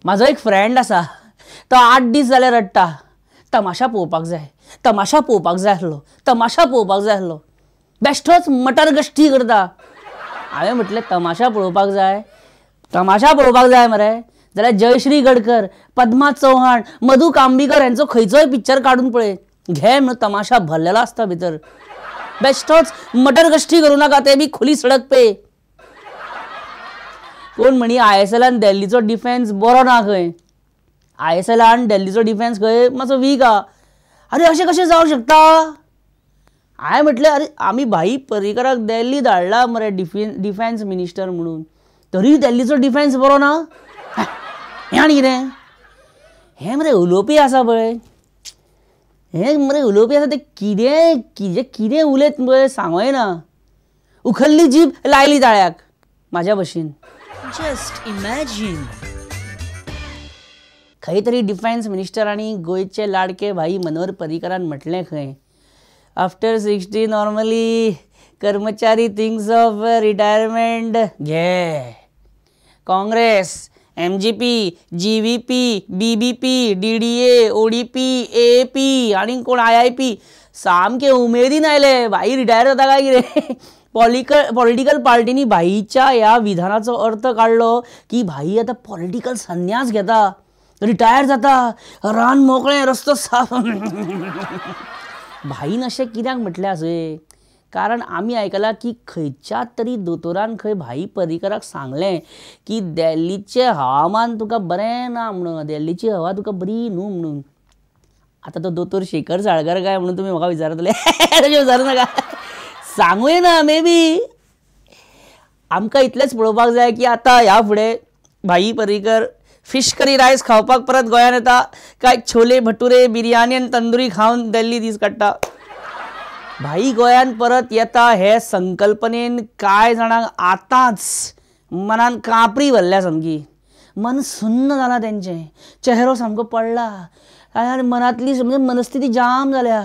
म्हाजो एक फ्रेंड आसा, तो 8 दीस जाले रडटा, तमाशा पळोवपाक जाय, तमाशा पळोवपाक जाय आसलो, तमाशा पळोवपाक जाय आसलो, बेश्टोच मटर गश्टी करता. हांवें म्हटलें तमाशा पळोवपाक जाय, तमाशा पळोवपाक जाय मरे जाल्यार जयश्री गडकर, पद्मा चव्हाण, मधू कांबीकर यांचो खंयचोय पिक्चर काडून पळय, घे म्हणून तमाशा भरलेलो आसता भितर. बेश्टोच मटर गश्टी करूं नाका, ते बी खुली सडक पे. कोण म्हणी ISLान दिल्लीचो डिफेन्स बरो ना खंय, ISLान दिल्लीचो डिफेन्स खंय मातसो वीक आहा. अरे अशें कशें जावंक शकता? हांवें म्हटलें अरे आमी भाई पर्रीकराक दिल्ली धाडला मरे डिफेन्स मिनिस्टर म्हणून, तरी दिल्लीचो डिफेन्स बरो ना. हें आनी कितें हें मरे उलोवपी आसा पळय, हें मरे उलोवपी आसा ते कितें कितें कितें उलयत पळय सांगूं येना. उखल्ली जीब लायली ताळ्याक म्हाज्या भशेन. Just imagine. खंय तरी डिफेन्स मिनिस्टर आनी गोंयचे लाडके भाई मनोहर पर्रीकरान म्हटलें खंय, आफ्टर 60 नॉर्मली कर्मचारी थिंक्स ऑफ रिटायरमेंट. घे Congress, MGP, GVP, BBP, DDA, ODP, AAP आनी कोण IIP सामके उमेदीन आयले भाई रिटायर जाता काय कितें. पॉलिटिकल पार्टींनी भाईच्या ह्या विधानाचो अर्थ काडलो की भाई आतां पॉलिटिकल संन्यास घेता, रिटायर जाता, रान मोकळें, रस्तो साफ. भाईन अशें कित्याक म्हटलें आसूं, कारण आमी आयकलां की खंयच्या तरी दोतोरान खंय भाई पर्रीकराक सांगलें की दिल्लीचें हवामान तुका बरें ना म्हणून, दिल्लीची हवा तुका बरी न्हू म्हणून. आतां तो दोतोर शेखर साळकर काय म्हणून तुमी म्हाका विचारतले, तशें विचारूं नाका, सांगूं येना. मे बी आमकां इतलेंच पळोवपाक जाय की आतां ह्या फुडें भाई पर्रीकर फिश करी रायस खावपाक परत गोंयांत येता काय छोले भटुरे बिरयानी आनी तंदुरी खावन दिल्ली दीस काडटा. भाई गोंयांत परत येता हे संकल्पनेन कांय जाणांक आतांच मनान कापरी भरल्या सामकी, मन सुन्न जालां तेंचें, चेहरो सामको पडला आनी मनांतली म्हणजे मनस्थिती जाम जाल्या.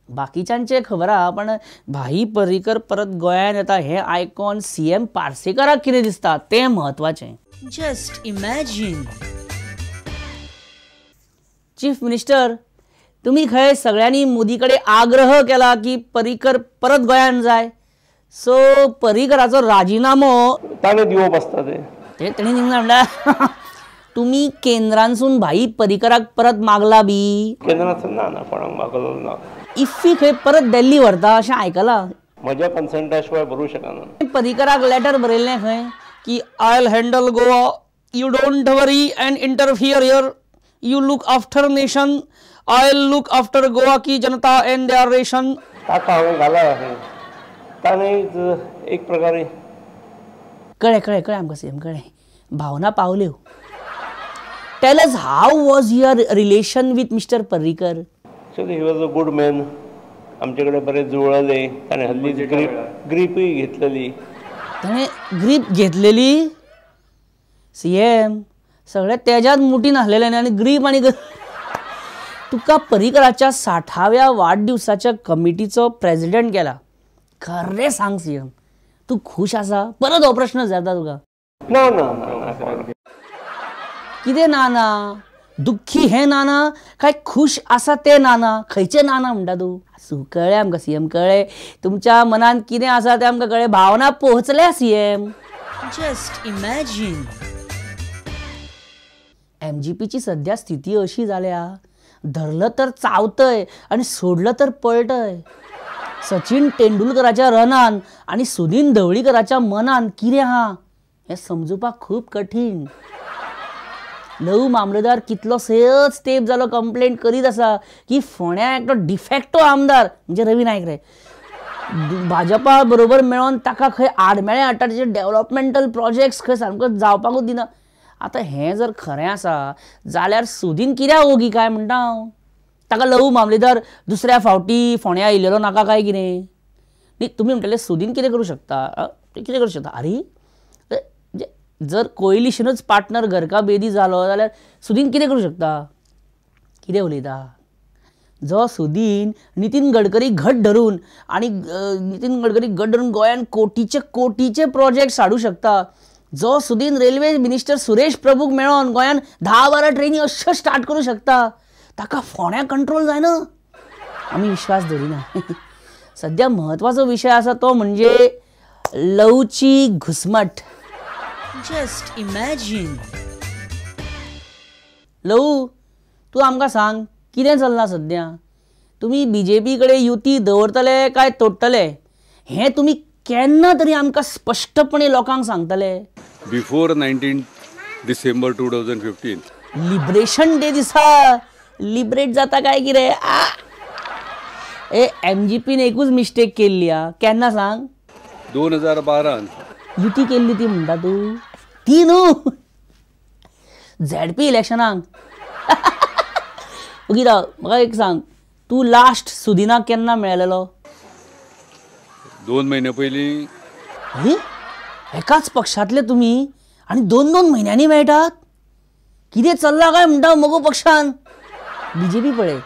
बाकीच्यांचें खबर आहा, पण भाई पर्रीकर परत गोंयांत येता हें आयकून CM पार्सेकराक कितें दिसता तें म्हत्वाचें. Just imagine. Chief minister, तुमी खंय सगळ्यांनी मोदी कडेन आग्रह केला की पर्रीकर परत गोंयांत जाय, सो पर्रीकराचो राजिनामो ताणें दिवप आसता तें तेणें दिवंक ना म्हणल्यार तुमी केंद्रांसून भाई पर्रीकराक परत मागला बी? केंद्रांसून ना, ना कोणाक मागलो ना. इफ्फी खंय परत दिल्ली व्हरता अशें आयकलां. म्हज्या कन्संटा शिवाय भरूंक शकना. पर्रीकराक लेटर बरयल्लें खंय की I will handle Goa, you don't worry and interfere here, you look after nation, I will look after Goa की जनता एंड their ration. ताका हांवें घाला ताणें एक प्रकारे कळ्ळें कळ्ळें कळ्ळें आमकां सीएम, कळ्ळें, भावना पावल्यो. Tell us how was your relation with Mister Parrikar? Actually he was a good man. आमचे कडेन बरें जुळ्ळें, ताणें हल्ली ग्रीपूय घेतलेली. ताणें ग्रीप घेतलेली सीएम, सगळें तेज्यात मुठीन आसलेलें आनी ग्रीप आनी तुका पर्रीकराच्या 60व्या वाडदिवसाच्या कमिटीचो प्रेजिडेंट केला, खरें सांग सीएम, तूं खूश आसा? परत हो प्रश्न विचारता तुका. ना ना ना. कितें ना ना? दुख्खी हें नाना काय खूश आसा तें नाना? खंयचें नाना म्हणटा तूं? आसूं, कळ्ळें आमकां सीएम, कळ्ळें तुमच्या मनान कितें आसा तें आमकां कळ्ळें, भावना पोहोचल्या सीएम. Just imagine. MGPची सद्या स्थिती अशी जाल्या, धरलं तर चावतय आनी सोडलं तर पळटय. सचिन तेंडुलकराच्या रनान आनी सुनील ढवळीकराच्या मनान कितें आहा हें समजुपाक खूब कठीण. लघु मामलेदार कितलोसोच तेंप जालो कंप्लेन करीत आसा की फोंड्या एकटो डिफेक्टो आमदार म्हणजे रवी नायक रे, भाजपा बरोबर मेळोन ताका खंय आडमेळें हाडटा, तेजे डेवलपमेंटल प्रोजेक्ट्स खंय सामको जावपाकूच दिना. आतां हें जर खरें आसा जाल्यार सुदीन कित्याक ओगी काय म्हणटा हांव? ताका लघु मामलेदार दुसऱ्या फावटी फोंड्या आयिल्लो नाका काय कितें? न्ही तुमी म्हणटले सुदीन कितें करूं शकता, कितें करूं शकता? आरे जर कोयलिशनूच पार्टनर घरका बेदी जालो जाल्यार सुदीन कितें करूं शकता? कितें उलयता? जो सुदीन नितीन गडकरी घट धरून आनी नितीन गडकरी घट धरून गोंयांत कोटीचे कोटीचे प्रोजेक्ट्स हाडूं शकता, जो सुदीन रेल्वे मिनिस्टर सुरेश प्रभूक मेळोन गोंयान 10-12 ट्रेनी अश्यो स्टार्ट करूं शकता, ताका फोण्या कंट्रोल जायना. आमी विश्वास दवरिना. सद्या म्हत्वाचो विशय आसा तो म्हणजे लवची घुसमट. Just imagine. लवू, तूं आमकां सांग कितें चल्लां सद्या? तुमी बीजेपी कडेन युती दवरतले काय तोडटले हें तुमी केन्ना तरी आमकां स्पश्टपणे लोकांक सांगतले? Before 19 December 2015 liberation day दिसा लिबरेट जाता काय कितें? ए एमजीपीन एकूच मिस्टेक केल्ली आ, केन्ना सांग? 2012 युती केल्ली ती म्हणटा तूं? ती न्हू, झेडपी इलेक्शनाक. ओगी राव, म्हाका एक सांग, तूं लास्ट सुदिनाक केन्ना मेळलेलो? 2 म्हयने पयलीं. एकाच पक्षांतले तुमी आनी 2-2 म्हयन्यांनी मेळटात? कितें चल्लां काय म्हणटा मगो पक्षान? बीजेपी पळय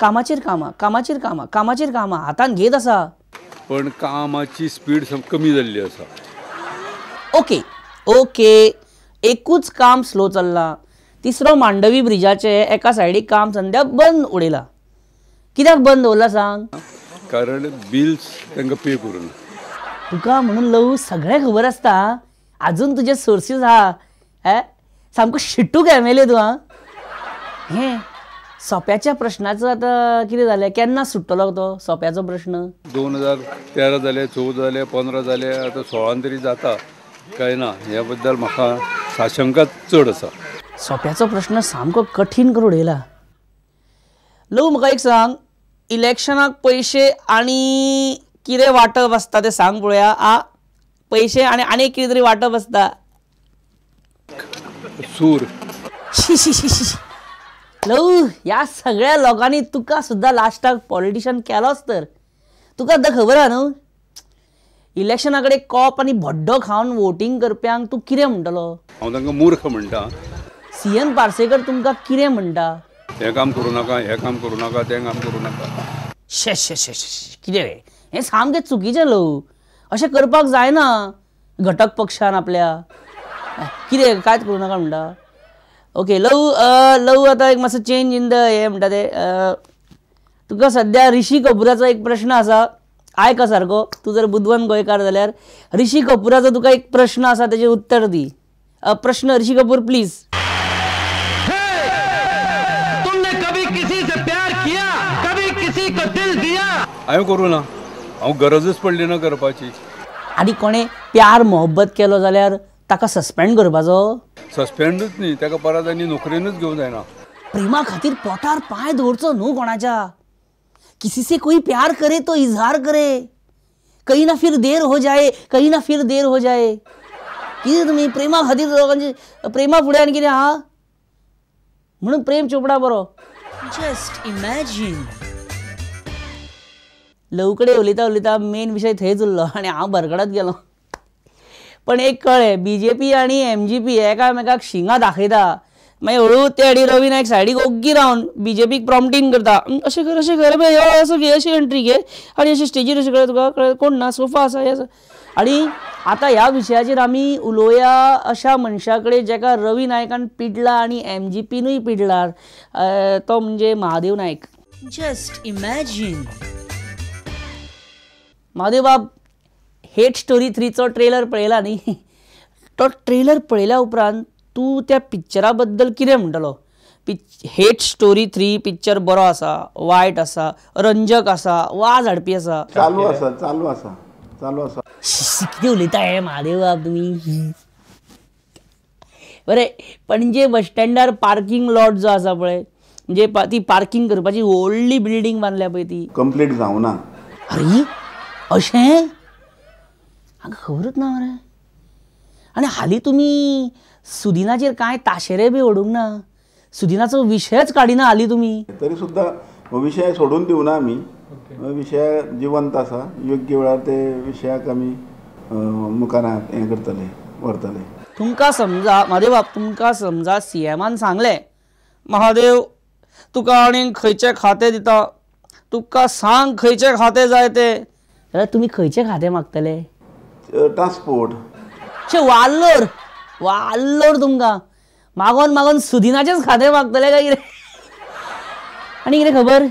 कामाचेर कामां, कामाचेर कामां, कामाचेर कामां हातान घेत आसा, पण कामाची स्पीड कमी जाल्ली आसा. ओके ओके, एकूच काम स्लो चल्लां. तिसरो मांडवी ब्रिजाचें एका सायडीक काम सद्या बंद उडयलां. कित्याक बंद दवरलां सांग? कारण बिल्स तांकां पे करूं. तुका म्हणून लवू सगळें खबर आसता, आजून तुजे सोर्सीस आहा. हे सामको शिटूक एमएलए तूं. आं, हें सोप्याच्या प्रश्नाचो आतां कितें जालें? केन्ना सुट्टलो तो सोप्याचो प्रश्न? 2013 जाले, 14 जाले, 15 जाले, आतां 16 तरी जाता काय ना ह्या बद्दल म्हाका साशंका चड आसा. सोप्याचो प्रश्न सामको कठीण करून उडयला. लवू, म्हाका एक सांग, इलेक्शनाक पयशे आनी कितें वांटप आसता तें सांग पळोवया. आ, पयशे आनी आनीक कितें तरी वांटप आसता. सूर. शी शी शी शी. लवू, ह्या सगळ्या लोकांनी तुका सुद्दां लास्टाक पॉलिटिशन केलोच तर. तुका आतां खबर आहा न्हू, इलेक्शना कडेन कॉप आनी भड्डो खावन वोटींग करप्यांक तूं कितें म्हणटलो? हांव तांकां मूर्ख म्हणटा. सीएन पार्सेकर तुमकां कितें म्हणटा? हें काम करूं नाका, हें काम करूं नाका, तें काम करूं नाका. शे शे शे शे, कितें रे हें सामकें चुकीचें लवू. अशें करपाक जायना घटक पक्षान आपल्या. कितें कांयच करूं नाका म्हणटा? ओके लवू, लवू आतां एक मातसो चेंज इन the हें म्हणटा तें. तुका सद्या ऋषी कपुराचो एक प्रश्न आसा, आयका सारको. तूं जर बुदवंत गोंयकार जाल्यार ऋषी कपुराचो तुका एक प्रश्न आसा, तेजें उत्तर दी. प्रश्न ऋषी कपूर प्लीज. तुमने कभी किसी से प्यार किया, कभी किसी को दिल दिया? हांवें करूं ना, हांव गरजच पडली ना करपाची. आनी कोणें प्यार मोहब्बत केलो जाल्यार ताका सस्पेंड करपाचो? सस्पेंडूच न्ही, ताका परत आनी नोकरेनूच घेवंक जायना. प्रेमा खातीर पोटार पांय दवरचो न्हू कोणाच्या. किसी से कोई प्यार करे तो इजहार करे, कहीं ना फिर देर हो जाए, कहीं ना फिर देर हो जाए. कितें तुमी प्रेमा खातीर लोकांचे प्रेमा फुडें आनी कितें आहा म्हणून प्रेम चोपडा बरो. Just imagine. लवू कडेन उलयता उलयता मेन विशय थंयच उरलो आनी हांव बरगडत गेलो. पण एक कळ्ळें, बीजेपी आनी एमजीपी एकामेकाक शिंगां दाखयता, मागीर हळू ते आडी रवी नायक सायडीक ओग्गी रावन बीजेपीक प्रॉम्प्टींग करता, अशें कर अशें कर, असो घे, अशी एंट्री घे आनी अशें स्टेजीर अशें कर, तुका कोण ना, सोफा आसा, हें आसा. आनी आतां ह्या विशयाचेर आमी उलोवया अशा मनशा कडेन जाका रवी नायकान पिडला आनी एमजीपीनूय पिडला, तो म्हणजे Mahadev Naik. Just imagine. Mahadev बाब, हेट स्टोरी 3चो ट्रेलर पळयला न्ही? तो ट्रेलर पळयल्या उपरांत तूं त्या पिक्चरा बद्दल कितें म्हणटलो? हेट स्टोरी 3 पिक्चर बरो आसा, वायट आसा, रंजक आसा, वाज हाडपी आसा? चालू आसा, चालू आसा, चालू आसा. कितें उलयता हें महादेव बाब तुमी? बरें, पणजे बस स्टँडार पार्किंग लॉट जो आसा पळय, म्हणजे ती पार्किंग करपाची व्हडली बिल्डींग बांदल्या पळय, ती कंप्लीट जावना. अरे अशें हांगा खबरूच ना मरे. आनी हालीं तुमी सुदिनाचेर कांय ताशेरे बी ओडूंक ना, सुदिनाचो विशयच काडिना हालीं तुमी. तरी सुद्दां हो विशय सोडून दिवना आमी, विशय जिवंत आसा, योग्य वेळार ते विशयाक आमी मुखार हें करतले, व्हरतले. तुमकां समजा महादेव बाब, तुमकां समजा सीएमान सांगलें, महादेव तुका आनी खंयचें खातें दिता, तुका सांग खंयचें खातें जाय तें, जाल्यार तुमी खंयचें खातें मागतले? ट्रान्सपोर्ट. शे वाल्लोर वाल्लोर तुमकां मागोन मागोन सुदिनाचेच खातें मागतले काय कितें. आनी कितें खबर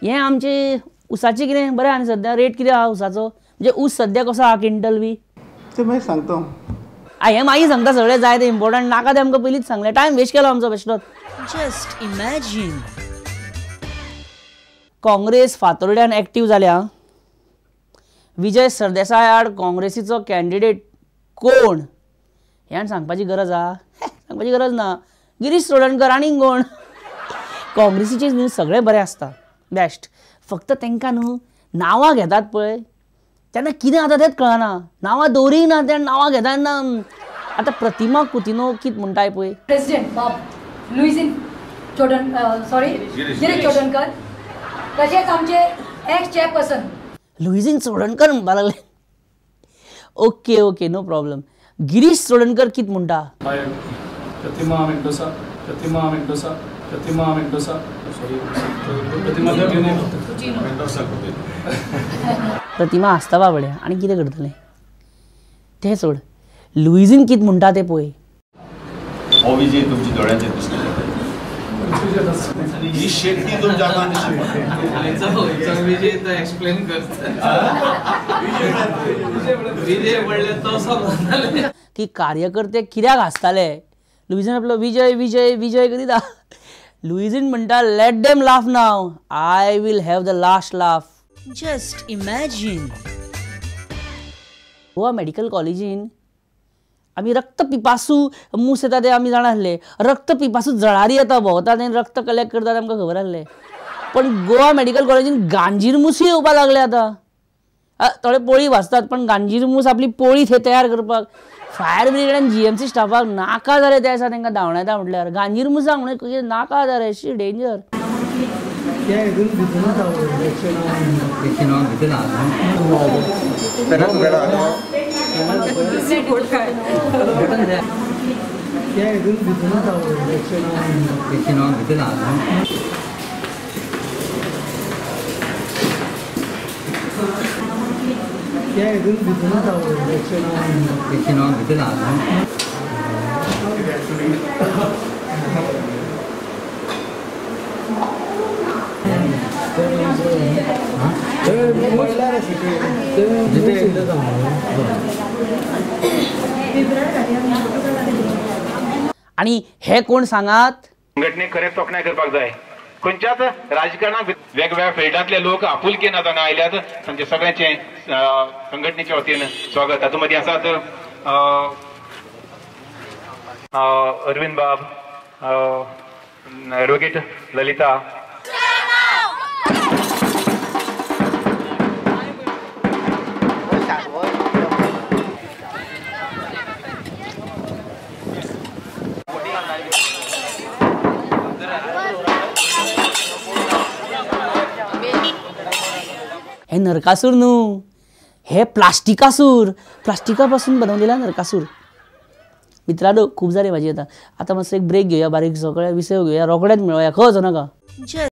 हें आमचें ऊसाचें कितें बरें आनी सद्या रेट कितें आहा ऊसाचो, म्हणजे ऊस सद्या कसो आहा क्विंटल बी तें मागीर सांगता. हें मागीर सांगता सगळें जाय तें इम्पॉर्टंट नाका तें आमकां पयलींच सांगलें. टायम वेस्ट केलो आमचो बेश्टोच. Just imagine. Congress फातोर्ड्यान एक्टीव जाल्या. विजय सरदेसाय आड काँग्रेसीचो कॅन्डिडेट कोण हें सांगपाची गरज आहा? सांगपाची गरज ना. गिरीश चोडणकर आनीक कोण. काँग्रेसीचे न्हू सगळें बरें आसता बेस्ट, फक्त तांकां न्हू नांवां घेतात पळय तेन्ना कितें जाता तेंच कळना. नांवां दवरी ना ते नांवां घेता तेन्ना. आतां प्रतिमा कुतिनो कितें म्हणटाय पळय, प्रेसिडेंट बाब लुईझीन चोडण सॉरी गिरीश चोडणकर, तशेंच आमचे एक्स चेअरपर्सन लुईझीन चोडणकर म्हणपाक लागले. Okay okay no problem. Girish Chodankar कितें म्हणटा? प्रतिमा मेंडोसा, प्रतिमा मेंडोसा, प्रतिमा मेंडोसा, सॉरी प्रतिमा मेंडोसा. प्रतिमा आसता बाबडे आनी कितें करतलें तें सोड. लुईझीन कितें म्हणटा तें पळय. हो विजय तुमच्या दोळ्यांचेर दिसता. ही शेट्टी तुमच्या विजय तो एक्सप्लेन करता. विजय म्हणल्यार तो समजताले की कार्यकर्ते कित्याक हांसताले. लुईझीन आपलो विजय विजय विजय करीत. लुईझीन म्हणटा let them laugh now, I will have the last laugh. Just imagine. Goa medical कॉलेजीन आमी रक्त पिपासू मूस येता ते आमी जाणा आसले, रक्त पिपासू जळारी येता भोंवता ते रक्त कलेक्ट करता आमकां खबर आसलें. पण गोवा मेडिकल कॉलेजीन गांजीर मुसूय येवपाक लागले आतां. थोडे पोळी भाजतात पण गांजीर मूस आपली पोळी थंय तयार करपाक फायर ब्रिगेड आनी जीएमसी स्टाफाक नाका जालें त्या दिसा तांकां धांवडायता म्हटल्यार गांजीर मुसाक म्हणून नाका जालें, शी डेंजर. आणि हे कोण सांगात? संघटनेक खरें तोखणाय करपाक जाय. खंयच्याच राजकारणाक वेगवेगळ्या फिल्डांतले लोक आपुलकेन आतां आयल्यात, तांचे सगळ्यांचे संघटनेच्या वतीन स्वागत. तातूंत मदीं आसात अरविंद बाब, एडवोकेट ललिता, हे नरकासूर न्हू, हे प्लास्टिकासूर, प्लास्टिका पासून बनवलेला नरकासूर. मित्रांनो खूप जाले म्हाजी. आतां आतां मातसो एक ब्रेक घेवया, बारीक सगळे विसव घेवया, रोखडेच मेळोया, खंय वचो नाका.